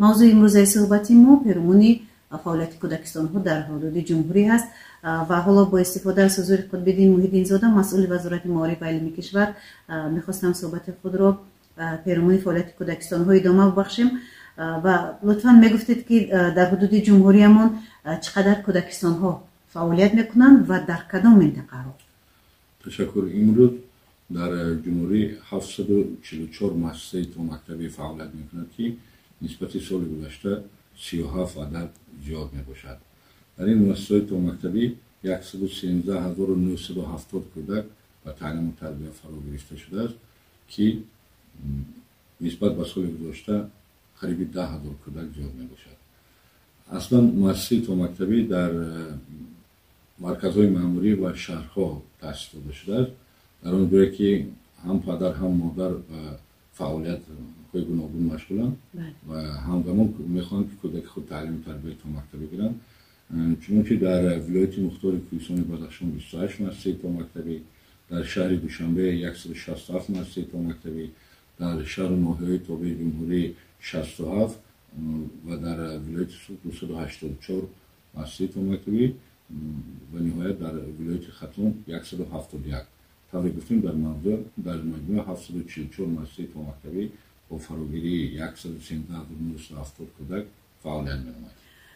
Мавзӯи имрӯзаи суҳбати мо перомуни фаъолияти кӯдакистонҳо дар ҳудуди ҷумҳурӣ ҳаст ва ҳоло бо истифода аз ҳузури Қутбиддин Муҳиддинзода, масъули Вазорати маориф ва илми кишвар, мехостам суҳбати худро перомуни фаъолияти кӯдакистонҳо идома бибахшем ва лутфан мегуфтед, ки дар ҳудуди ҷумҳуриямон чӣ қадар кӯдакистонҳо фаъолият мекунанд ва дар кадом минтақаҳо? Ташаккур. Имрӯз дар ҷумҳурӣ 744 муассисаи томактабӣ фаъолият мекунад, ки нисбати соли гузашта 37 адад зиёд мебошад. Дар ин муассисаҳои томактабӣ 113 970 кӯдак ба таълиму тарбия фаро гирифта шудааст, ки нисбат ба соли гузашта қариби 10 000 кӯдак зиёд мебошад. Аслан муассисаи томактабӣ дар марказҳои маъмурӣ ва шаҳрҳо таъсис дода шудааст, дар он ҷое ки ҳам падар, ҳам модар ба фаъолиятҳои гуногун машғуланд ва ҳамзамон мехоҳанд, ки кӯдаки худ таълиму тарбияи томактабӣ гиранд. Чунончи дар вилояти мухтори Кӯҳистони Бадахшон 28 муассисаи томактабӣ, дар шаҳри Душанбе 167 муассисаи томактабӣ, дар шаҳру ноҳияҳои тобеи ҷумҳурӣ 67 ва дар вилояти Суғд 284 муассисаи томактабӣ ва ниҳоят дар вилояти Хатлон 171. Тавре гуфтем, дар маҷмӯъ 744 муассисаи томактабӣ бо фарогирии 113 970 кӯдак фаъолият менамояд.